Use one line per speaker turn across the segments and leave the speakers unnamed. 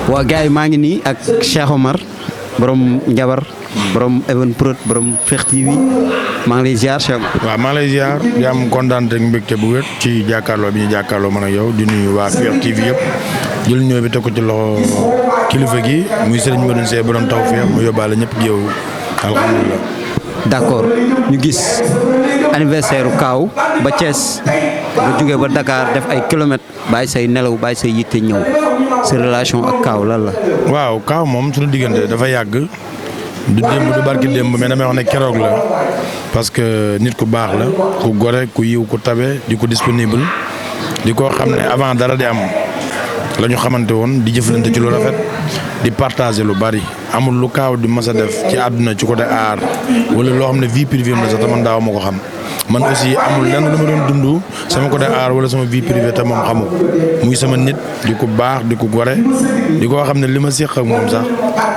waa gars yi maa ngi nii ak Cheikh Omar borom Njabar borom Evenprod borom Fekh TV maa ngi lay ziar Cheikh Omar.
waaw maa ngi lay ziar di am kontaan ak mbégte bu wér ci jàkkaarloo bi ñu jàkkaarloo man ak yow di nuyu waa Fekh TV yëpp jël ñëw bi teg ko ci loxo kilifa gi muy Serigne Medoune Seye borom Tawfekh mu yóbbaale ñëpp géew alhamdulilah.
d'accord ñu gis anniversaire Kaaw ba Thiès nga jógee ba Dakar def ay kilomètres bàyyi say nelaw bàyyi say yitte ñëw sa relation ak Kaaw lan la.
waaw Kaaw moom suñu diggante dafa yàgg du démb du barki démb mais damay wax ne keroog la parce que nit ku baax la ku gore ku yiw ku tabe di ko disponible di ko xam ne avant dara di am la ñu xamante woon di jëflante ci lu rafet di partager lu bari amul lu Kaaw di mas a def ci àdduna ci côté art wala loo xam ne vie privée la sax te man daaw ma ko xam man aussi amul lenn lu ma doon dund sama côté art wala sama vie privée te moom xamu muy sama nit di ko baax di ko gore di ko xam ne li ma séq ak moom sax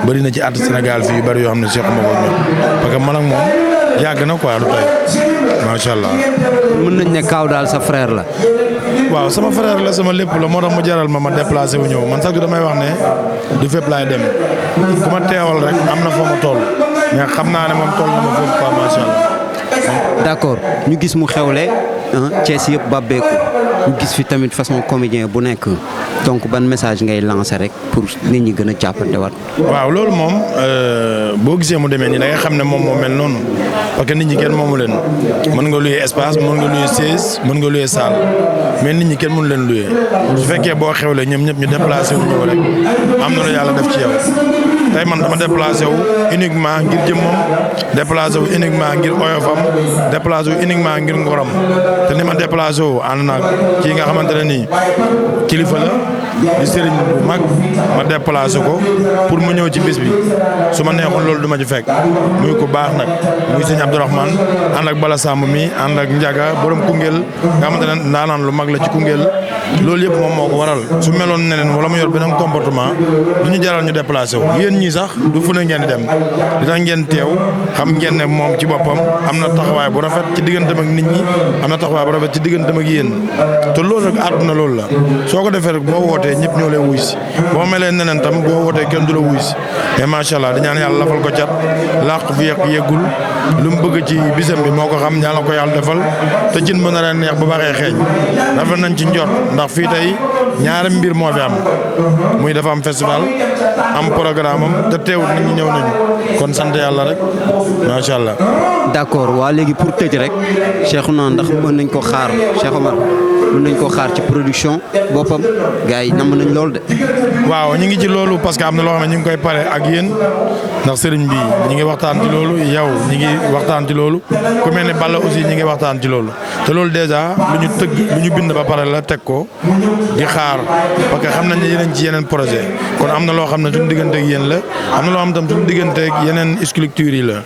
bëri na ci art Sénégal fii yu bëri yoo xam ne séq ma ko ñoom parce que man ak moom yàgg na quoi lu tey macha allah.
mën nañ ne Kaaw daal sa frère la.
waaw sama frère la sama lépp la moo tax mu jaral ma déplacé wu ñëw man sax damay wax ne du fépp laay dem ku ma teewal rek am na fa ma toll mais xam naa ne moom toll na ma foofu quoi macha allah.
d'accord ñu gis mu xewle Thiès yëpp bàbbeeku ñu gis fi tamit façon comédien bu nekk donc ban message ngay lancer rek pour nit ñi gën a jàppante waat.
waaw loolu moom boo gisee mu demee nii da nga xam ne moom moo mel noonu parce que nit ñi kenn moomu leen mën nga luye espace mën nga luye siège mën nga luye salle mais nit ñi kenn mënu leen luye su fekkee boo xewlee ñoom ñëpp ñu déplacé wu ñëw rek am na lu yàlla def ci yow. tey man dama déplacé wu uniquement ngir jëmmam déplacé wu uniquement ngir oyofam déplacé wu uniquement ngir ngoram te ni ma déplacé wu ànd naag kii nga xamante ne nii kilifa la di sëriñ bu mag ma déplacé ko pour mu ñëw ci bis bi su ma neexul loolu du ma ci fekk muy ko baax nag muy sëñ Abdourahmane ànd ak Bala Samb mi ànd ak Ndiaga borom Koungheul nga xamante ne ndaanaan lu mag la ci Koungheul loolu yëpp moom moo ko waral su meloon neneen wala mu yor beneen comportement du ñu jaral ñu déplacé wu ñii sax du fu ne ngeen di dem dina ngeen teew xam ngeen ne moom ci boppam am na taxawaay bu rafet ci digganteem ak nit ñi am na taxawaay bu rafet ci digganteem ak yéen te loolu rek àdduna loolu la soo ko defee rek boo wootee ñëpp ñoo lay wuy si boo melee neneen tam boo wootee kenn du la wuy si mais macha allah di ñaan yàlla lafal ko cat làq fi yeggul lu mu bëgg ci bisam bi moo ko xam ñaan la ko yàlla defal te cin mën na leen neex bu baaxee xeeñ rafet nañ ci njort ndax fii tey ñaari mbir moo fi am muy dafa am festival am programme am te teewul nit ñi ñëw nañu kon sant yàlla rek macha allah.
d'accord waa léegi pour tëj rek Cheikhouna ndax mën nañ ko xaar Cheikh Omar mën nañ ko xaar ci production boppam gars yi namm nañ loolu de.
waaw ñu ngi ci loolu parce que am na loo xam ne ñu ngi koy pare ak yéen ndax sëriñ bi ñu ngi waxtaan ci loolu yow ñu ngi waxtaan ci loolu ku mel ne Balla aussi ñu ngi waxtaan ci loolu te loolu déjà lu ñu tëgg lu ñu bind ba pare la teg ko di xaar parce que xam nañ ne yeneen ci yeneen projet kon am na loo xam ne suñu diggante ak yéen la am na loo xam tam suñu diggante ak yeneen structures yi la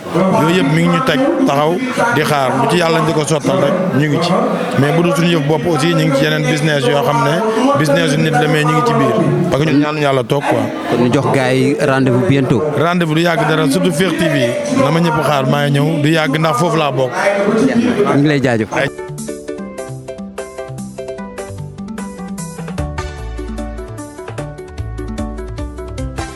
yooyu yëpp mi ngi ñu teg taxaw di xaar bu ci yàlla di ko sottal rek ñu ngi ci mais bu dul suñu yëf bopp aussi ñu ngi ci yeneen business yoo xam ne business yu nit la mais ñu ngi ci biir parce que ñun ñaanu yàlla toog quoi.
kon ñu jox gars yi rendez-vous bientôt.
rendez-vous du yàgg dara surtout Fekh TV na ma ñëpp xaar maa ngi ñëw du yàgg ndax foofu laa bokk.
ñu ngi lay jaajëf.